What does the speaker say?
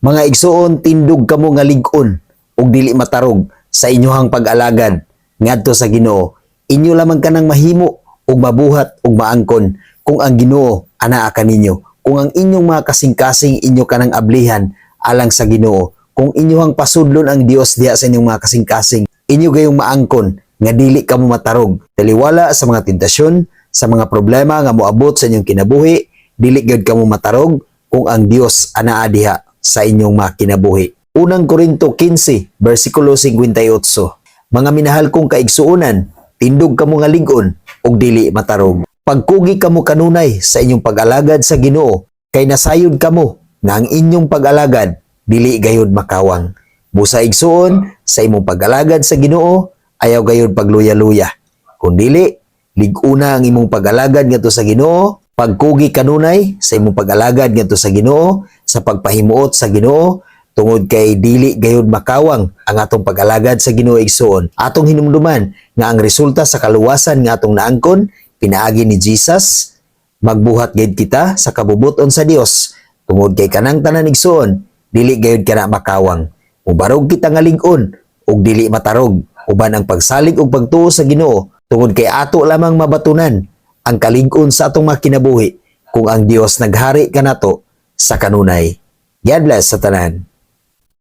Mga igsuon, tindog kamo nga lig-on ug dili matarog sa inyohang pag-alagad ngadto sa Ginoo. Inyo lamang kanang mahimo ug mabuhat ug maangkon kung ang Ginoo anaa kaninyo. Kung ang inyong mga kasing-kasing inyo kanang ablihan alang sa Ginoo. Kung inyohang pasudlon ang Dios diha sa inyong mga kasing-kasing, inyo gayong maangkon nga dili kamo matarog. Taliwala sa mga tentasyon, sa mga problema nga moabot sa inyong kinabuhi, dili gyud kamo matarog kung ang Dios anaa diha sa inyong mga kinabuhi. Unang Korinto 15, versikulo 58. Mga minahal kong kaigsuonan, tindog kamo nga lig-on ug dili matarog. Pagkugi kamo kanunay sa inyong pag-alagad sa Ginoo, kay nasayod kamo nga ang inyong pag-alagad dili gayud makawang. Busa, igsuon, sa imong pag-alagad sa Ginoo, ayaw gayud pagluya-luya. Kung dili, lig-una ang imong pag-alagad ngadto sa Ginoo, pagkugi kanunay sa imong pag-alagad ngadto sa Ginoo, sa pagpahimuot sa Ginoo, tungod kay dili gayud makawang ang atong pag-alagad sa Ginoo, igsuon. Atong hinumduman nga ang resulta sa kaluwasan nga atong naangkon pinaagi ni Jesus, magbuhat gayud kita sa kabubuton sa Dios tungod kay kanang tanan, igsuon, dili gayud kana makawang. Mubarog kita nga lig-on ug dili matarog uban ang pagsalig ug pagtuo sa Ginoo, tungod kay ato lamang mabatunan ang kalig-on sa atong mga kinabuhi kung ang Dios naghari kanato sa kanunay. God bless sa tanan.